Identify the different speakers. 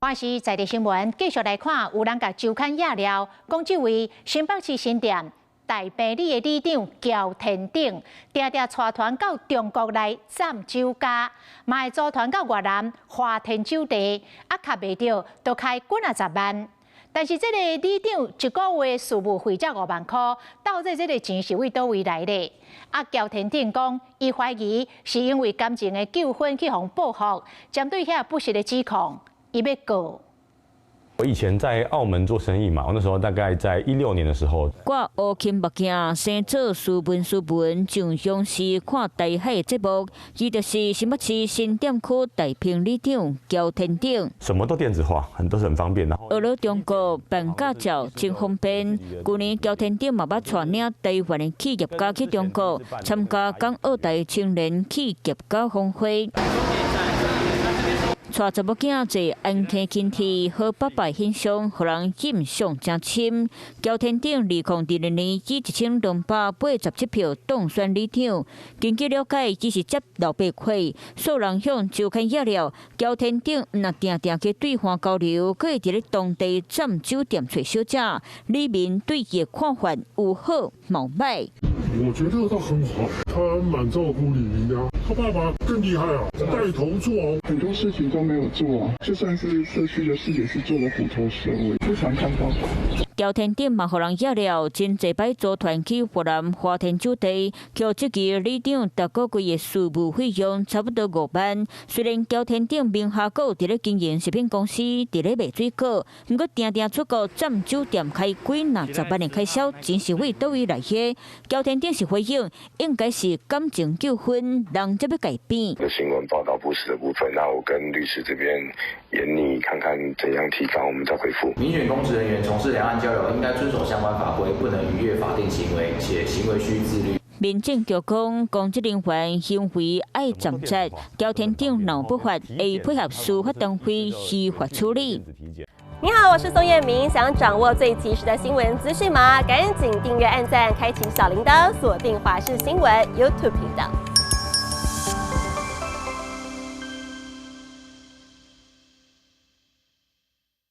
Speaker 1: 華視在地新聞繼續來看，有人共周刊掖料，講這位新北市新店大坪里的里長喬天頂，定定帶團到中國來佔酒家，嘛會組團到越南華天酒地，啊，卡袂著，就開幾若十萬。但是這个里長一個月事務費才5萬箍，到底這个錢是佇佗位來的？啊，喬天頂講，伊懷疑是因為感情的糾紛去予報復，針對遐不實的指控，伊欲告。
Speaker 2: 我以前在澳門做生意嘛，我那時候大概在16年的時候。
Speaker 3: 掛烏金目鏡，生做斯文斯文，像央視看大海的節目。伊就是新北市新店區大坪里長喬天頂。
Speaker 2: 什麼都電子化，很都是很方便的。
Speaker 3: 學了中國辦駕照真方便。舊年喬天頂嘛捌帶領台灣的企業家去中國參加港澳台青年企業家峰會。帶查某囝坐安坑輕鐵，好爸爸形象，予人印象真深。喬天頂2022年以1287票當選里長。根據了解，伊是接老爸氣，數人向周刊掖料，喬天頂毋但定定去對岸交流，閣會佇咧當地佔酒店揣小姐。里民對伊的看法有好無歹。
Speaker 4: 我覺得他很好，他蠻照顧里民的。他爸爸更厲害啊，帶頭做，
Speaker 5: 很多事情都沒有做，就算是社區的事，也是做得虎頭蛇尾，不常看到。
Speaker 3: 喬天頂嘛，予人掖料，真濟擺組團去越南華天酒地，予這個里長逐個月的事務費用差不多5萬。雖然喬天頂名下閣有佇咧經營食品公司，佇咧賣水果，毋過定定出國佔酒店開幾若十萬的開銷，錢是佇佗位來的？喬天頂是回應，應該是感情糾紛，人才欲改變。
Speaker 6: 新聞報道不實的部分，那我跟律師這邊研擬看看怎樣提高，我們再回覆。
Speaker 7: 民選公職人員從事兩岸交流，應該遵守相關法規，不能逾越法定行為，且行為須自律。
Speaker 3: 民政局講，公職人員行為愛站直，喬天頂若不法，會配合司法單位依法處理。
Speaker 8: 你好，我是宋燕明，想掌握最及時的新聞資訊嗎？趕緊訂閱、按讚、開啟小鈴鐺，鎖定華視新聞 YouTube 頻道。